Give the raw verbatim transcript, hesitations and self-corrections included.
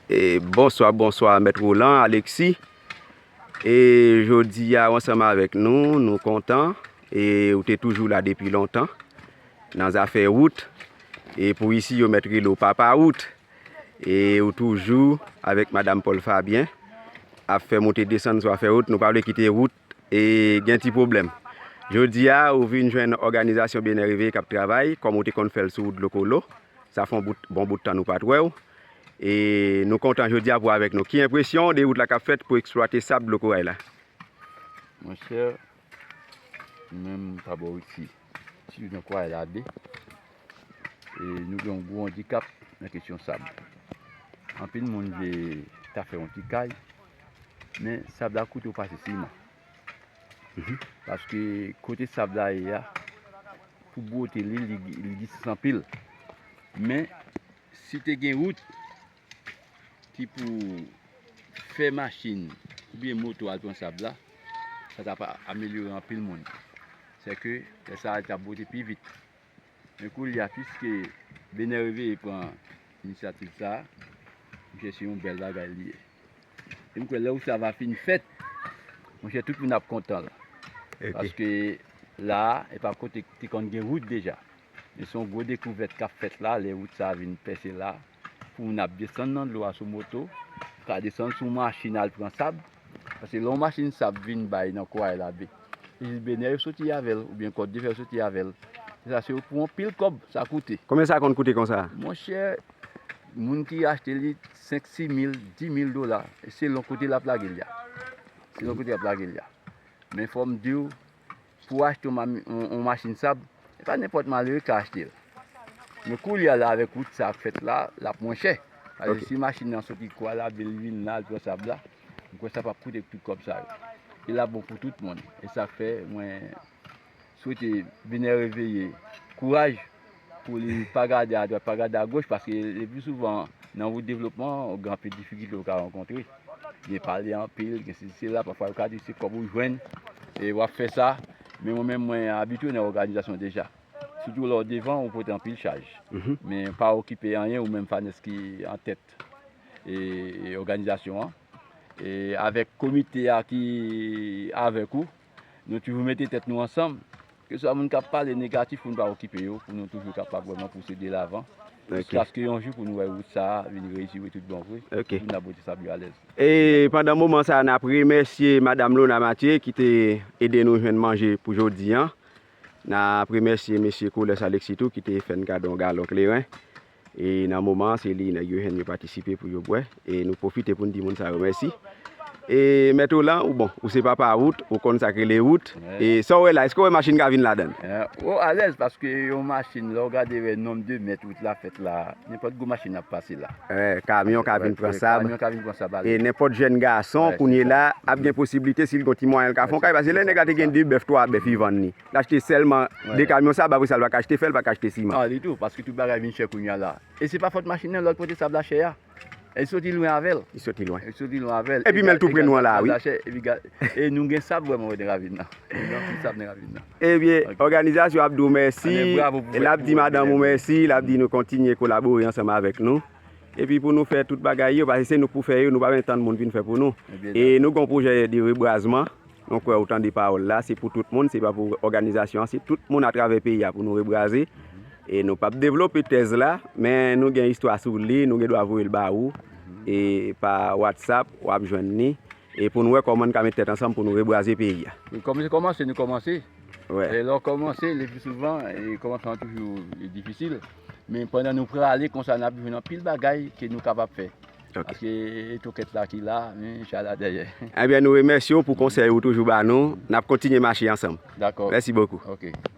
E bonswa, bonswa, Mèt Roland Alexis. E jodi a, w ansanm avèk nou, nou kontan. E ou te toujou la depi lontan nan zafè wout. E pou isi, yo mèt rele w Papa Wout. E ou toujou avèk Madanm Paul Fabien ap fè monte desann sou afè wout. Nou pa vle kite wout e gen ti pwoblèm. Jodi a, ou vin jwenn òganizasyon Benè Reveye k ap travay, kòm ou te konn fè l sou wout Dlo Kolo. Sa fè yon bout, bon bout tan nou pa t wè w. E nou kontan jodi a pou w avèk nou. Ki enpresyon w de wout la k ap fèt pou eksplwate sab Dlo Koray la? Monchè, nou menm pa bò isi, sitou nan Koray la de, e nou gen yon gwo andikap nan kesyon sab. Anpil moun vle ta fè yon ti kay, men sab la koute w pase siman. Paske kote sab la ye a, pou bwote li, li, li difisil anpil. Men, si te gen wout ki pou fè machin oubyen moto al pran sab la, sa t ap amelyore anpil moun. Sèke lè sa a, li t ap bwote pi vit. Men koulye a, piske Benè Reveye pran inisyativ sa a, m chèche yon bèl bagay li ye. E m kwè lè wout sa va fin fèt, monchè, tout moun ap kontan la. Paske la a, e pa kote te konn gen wout deja. Men se yon gwo dekouvèt k ap fèt la, lè wout sa a vin pèse la. Pou moun ap desann nan dlo a sou moto, ka desann sou machin al pran sab. Paske lè yon machin sab vin bay nan Koray la, be, se jis Benè yo soti avè l, oubyen Kòt de Fè yo soti avè l. E sa se pou anpil kòb sa koute. Konbyen sa konn koute konsa? Monchè, moun ki achte li senk, sis mil, dis mil dola, e selon kote l ap lage l la. Selon kote l ap lage l la. Men fò m di w, pou w achte yon, yon machin sab, e pa nenpòt malere k ka achte l. Men koulye a la, avèk wout sa ap fèt la, l ap mwen chè. Paske si machin nan soti Koray la, vin la, l pran sab la, m kwè sa p ap koute tout kòb sa yo. E l ap bon pou tout moun. E sa k fè mwen swete Benè Reveye kouraj pou li pa gade adwat, pa gade agoch, paske le pli souvan nan wout devlopman, ou gen anpil difikilte ou ka rankontre. Gen pale anpil, gen sesi sela, pafwa yo ka di se kòb ou jwenn e w ap fè sa. Men mwen menm, mwen abitye nan òganizasyon deja. Sitou lè w devan, ou pote anpil chaj. Men pa okipe anyen, ou menm Fanès ki antèt e, e òganizasyon an. E avèk komite a ki avèk ou, nou toujou mete tèt nou ansanm. Keswa moun k ap pale negatif, pou n pa okipe yo, pou nou toujou kapab vrèman pouse de lavan. Jiskaske yon jou pou nou wè wout sa a vin reyisi wi tout bon vre. Pou n ap bote sab yo alèz. E pandan moman sa a, n ap remèsye Madanm Lona Mathieu ki te ede nou jwenn manje pou jodi a. N ap remèsye mesye Coles Alexis tou ki te fè n kado yon galon kleren. E nan moman an, se li nèg yo jwenn yo patisipe pou yo bwè. E nou pwofite pou n di moun sa yo mèsi. E Mèt Roland, ou bon, ou se papa wout, ou konn sa k rele wout. E sa w wè la, èske w wè machin ka vin ladan l? O, alèz, paske yon machin, lè w gade wè nonb de mèt wout la fèt la, nenpòt gwo machin ap pase la. Kamyon ka vin pran sab. Kamyon ka vin pran sab ale. E nenpòt jèn gason, kounye la, ap gen posiblite, si l gen yon ti mwayen, l ka fè yon kay, paske lè nèg la te gen de bèf, twa bèf, li vann li. L achte sèlman de kamyon sab, apre sa, l pa ka achte fè, l pa ka achte siman. An, li tou, paske tout bagay vin chè kounye a la. E se pa fòt machin nan, lè l pote sab la chè a. E l soti lwen avè l. Li soti lwen. Li soti lwen avè l. Epi men l tou pre nou an la, wi. E nou gen sab vrèman wè nan ravin nan. Nou gen anpil sab nan ravin nan. Ebyen, òganizasyon ap di w mèsi. E l ap di madanm ou mèsi, l ap di nou kontinye kolabore ansanm avèk nou. Epi pou nou fè tout bagay yo, paske se nou k pou fè yo, nou pa bezwen tann moun vin fè pou nou. E nou gen yon pwojè de rebwazman. Nou kwè ou tande pawòl la, se pou tout moun, se pa pou òganizasyon an, se tout moun atravè peyi a pou nou rebwaze. E nou p ap devlope tèz la, men nou gen istwa sou li, nou gen dwa voye l ba ou. E pa WhatsApp, w ap jwenn li. E pou nou wè kòman n ka met tèt ansanm pou nou rebwaze peyi a. Wi, kòm se kòmanse, nou kòmanse. E lè w kòmanse, le pli souvan, e kòmansman an toujou difisil. Men pandan nou prale konsa, n ap jwenn anpil bagay ke nou kapab fè. Paske e tokèt la ki la, men chay la dèyè. Ebyen, nou remèsye w pou konsèy ou toujou ba nou. N ap kontinye mache ansanm. Dakò. Mèsi bokou. Ok.